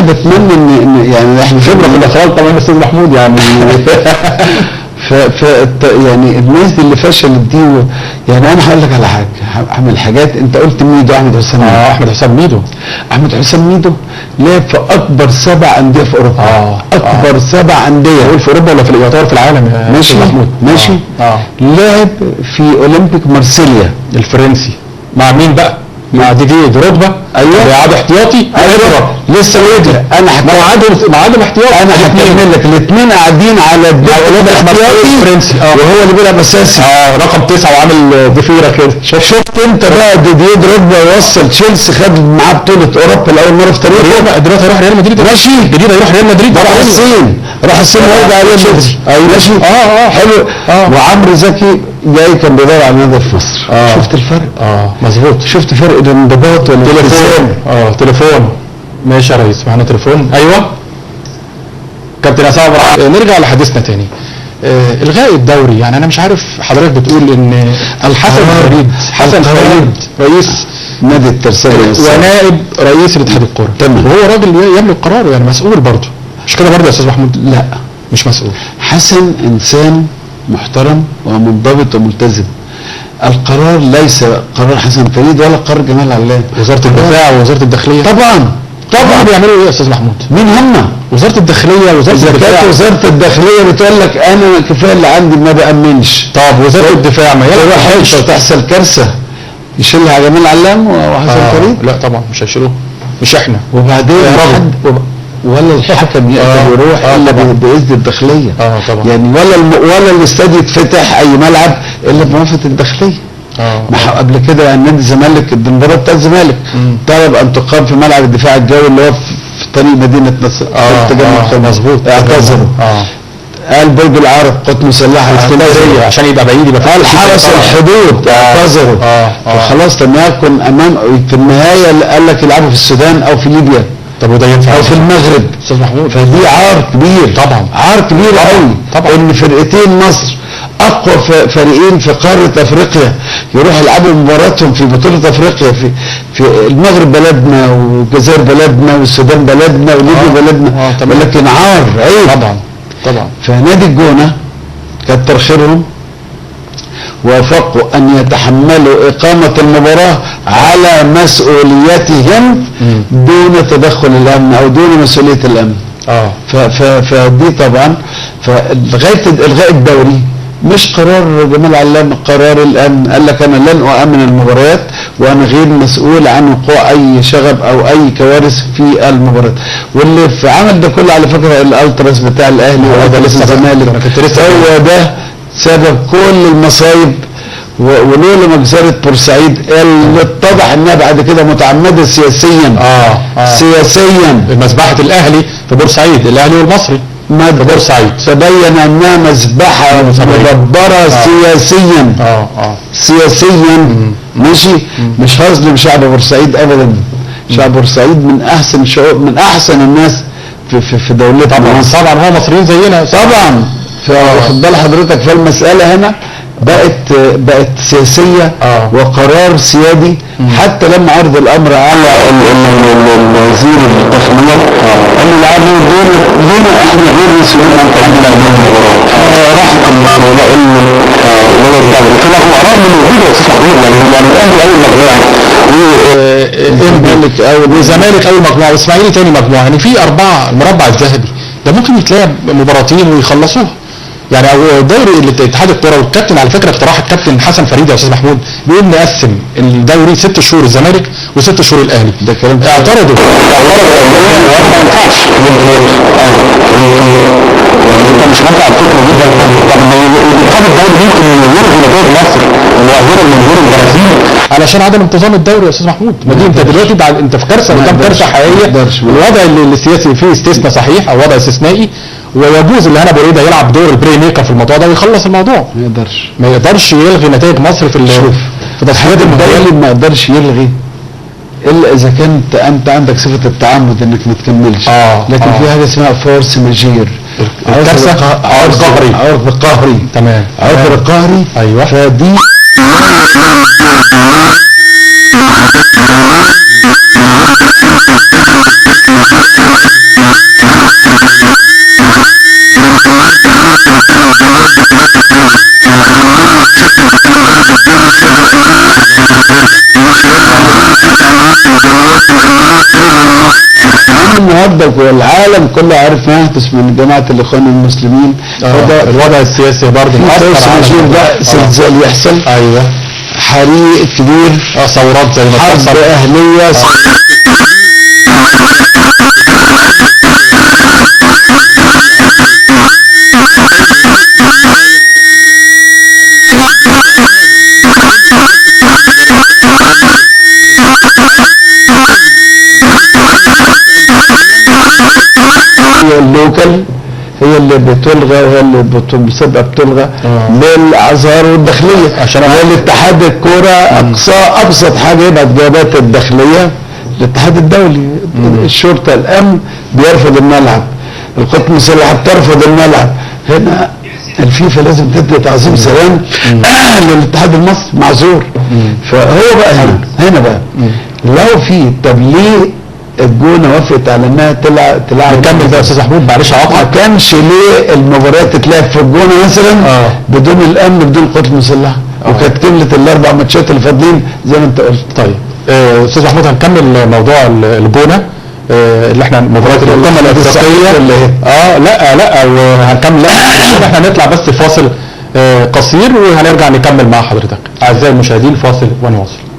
فانا بتمنى ان يعني احنا خبره في الاخراج طبعا استاذ محمود يعني. ف يعني الناس دي اللي فشلت دي يعني انا هقول لك على حاجة، هعمل حاجات. انت قلت ميدو، احمد حسام ميدو. احمد حسام ميدو، احمد حسام ميدو لعب في اكبر 7 اندية في اوروبا. اكبر 7 اندية. قول في اوروبا ولا في يعتبر في العالم؟ ماشي محمود، ماشي. لعب في اولمبيك مارسيليا الفرنسي مع مين بقى؟ مع ديديه دروجبا. ايوه، بيقعدوا احتياطي. ايوه لسه وادي. انا معادهم احتياطي. انا هكمل لك. الاثنين قاعدين على الدكة الفرنسي، وهو اللي بيلعب اساسي، رقم 9 وعامل ضفيرة كده. شفت انت بقى ديديه دروجبا وصل تشيلسي، خد معاه بطوله اوروبا لاول مرة في تاريخه. دلوقتي هيروح ريال مدريد. ماشي، جديد هيروح ريال مدريد. راح الصين، راح الصين ويرجع ريال مدريد. ايوه ماشي. حلو. وعمرو زكي جاي كان بيدور على نادي في مصر. شفت الفرق؟ مظبوط. شفت فرق الانضباط والتليفون. تليفون. ماشي يا ريس، معانا تليفون. ايوه كابتن عصام. نرجع لحديثنا تاني. الغاء الدوري، يعني انا مش عارف حضرتك بتقول ان الحسن فريد، حسن فريد رئيس نادي الترسانة ونائب رئيس الاتحاد الكورة، تمام، وهو راجل يملك قراره، يعني مسؤول برضه، مش كده برضه يا استاذ محمود؟ لا مش مسؤول. حسن انسان محترم ومنضبط وملتزم. القرار ليس قرار حسن فريد ولا قرار جمال علام. وزارة الدفاع ووزارة الداخلية طبعا طبعا بيعملوا ايه يا استاذ محمود؟ مين هم؟ وزارة الداخلية، وزارة الدفاع. وزارة الداخلية بتقول لك انا كفاية اللي عندي ما بامنش. طب وزارة الدفاع ما هي تحصل كارثة يشيلها جمال علام وحسن فريد؟ لا طبعا مش هيشيلوه، مش احنا. وبعدين ولا الحكم يقدر يروح الا باذن الداخلية. طبعا. يعني ولا الاستاد يتفتح اي ملعب الا بموافقة الداخلية. ما قبل كده نادي الزمالك، المباراة بتاع الزمالك طلب ان تقام في ملعب الدفاع الجوي اللي هو في طريق مدينة نصر. مظبوط. اعتذروا. قال برج العرب قوات مسلحة اسكندرية عشان يبقى بعيد، يبقى قال حرس الحدود اعتذروا. فخلاص لم يكن امام في النهاية قال لك يلعبوا في السودان او في ليبيا. طب وده ينفع؟ او في المغرب. استاذ محمود فدي عار كبير طبعا، عار كبير قوي طبعا، ان فرقتين مصر اقوى فريقين في قارة افريقيا يروحوا يلعبوا مباراتهم في بطوله افريقيا في المغرب بلدنا، والجزائر بلدنا، والسودان بلدنا، وليبيا بلدنا، ولكن عار، عيب طبعا طبعا. فنادي الجونه كتر خيرهم وافقوا ان يتحملوا اقامه المباراة على مسؤوليتهم دون تدخل الامن او دون مسؤولية الامن. فدي طبعا فلغايه الغاء الدوري مش قرار جمال علام، قرار الامن. قال لك انا لن اؤمن المباريات وانا غير مسؤول عن وقوع اي شغب او اي كوارث في المباريات. واللي في عمل ده كله على فكرة الالتراس بتاع الاهلي والتراس الزمالك، هو ده سبب كل المصايب. ولولا مجزرة بورسعيد اللي اتضح انها بعد كده متعمدة سياسيا. سياسيا مذبحة الاهلي في بورسعيد، الاهلي والمصري في بورسعيد، تبين انها مذبحة مدبرة سياسيا. سياسيا ماشي. مش هظلم شعب بورسعيد ابدا، شعب بورسعيد من احسن شعوب، من احسن الناس في دولتنا. طبعا طبعا، هو مصريين زينا طبعا. فواخد بال حضرتك؟ فالمسألة هنا بقت سياسية وقرار سيادي. حتى لما عرض الأمر على الوزير الداخلية قال له العالم دول احنا غير مسؤولين عن تحديد هذه المباراة. راح رغم وجوده يا استاذ محمود، يعني الاهلي اول مجموعة والزمالك اول مجموعة والاسماعيلي ثاني مجموعة، يعني في 4 المربع الذهبي ده ممكن يتلعب مباراتين ويخلصوها. يعني او الدوري اللي اتحاد الكورة والكابتن على فكرة اقتراح الكابتن حسن فريد يا استاذ محمود بيقول نقسم الدوري 6 شهور الزمالك و6 شهور الاهلي. ده كلام اعترضوا. ما ينفعش، انت مش موافق على الفكرة دي. طب الاتحاد الدولي ممكن يلغي نتائج مصر ويعذر الجمهور البرازيلي علشان عدم انتظام الدوري يا استاذ محمود. ما دي انت دلوقتي بعد انت في كارثة، قدام كارثة حقيقية. الوضع السياسي فيه استثناء صحيح او وضع استثنائي، ويجوز اللي هنا بريدة يلعب دور ال playmaker في الموضوع ده ويخلص الموضوع. ما يقدرش، ما يقدرش يلغي نتائج مصر في في تصفيات الدوري، ما يقدرش يلغي الا اذا كنت انت عندك صفة التعمد انك ما تكملش. لكن في حاجة اسمها force majeure، عرض قهري، عرض قهري. تمام، عرض قهري. ايوه، فدي النهارده والعالم كله عارف ما يحدث من جماعة الاخوان المسلمين. الوضع السياسي برضه مأثر على بقى، زلزال يحصل، ايوه، حريق كبير، ثورات زي ما حرب اهليه. هي ال local هي اللي بتلغى، وهي اللي بتبقى بتلغى للازهر والداخليه، عشان الاتحاد الكورة اقصى ابسط حاجة يبعت جوابات الداخلية للاتحاد الدولي. الشرطة الامن بيرفض الملعب، القوات المسلحة بترفض الملعب. هنا الفيفا لازم تدي تعظيم سلام للاتحاد المصري، معذور. فهو بقى هنا بقى لو في، طب ليه الجونه وافقت على انها تلعب؟ نكمل بقى يا استاذ محمود، معلش اقطعك. ما كانش ليه المباريات تتلعب في الجونه مثلا بدون الامن، بدون القوات المسلحة، وكانت كملت الاربع ماتشات اللي فاضلين زي ما انت قلت. طيب استاذ محمود، هنكمل موضوع الجونه اللي احنا مباراة القمه الافريقية. لا لا وهنكمل، لا احنا هنطلع بس فاصل قصير وهنرجع نكمل مع حضرتك. اعزائي المشاهدين، فاصل ونواصل.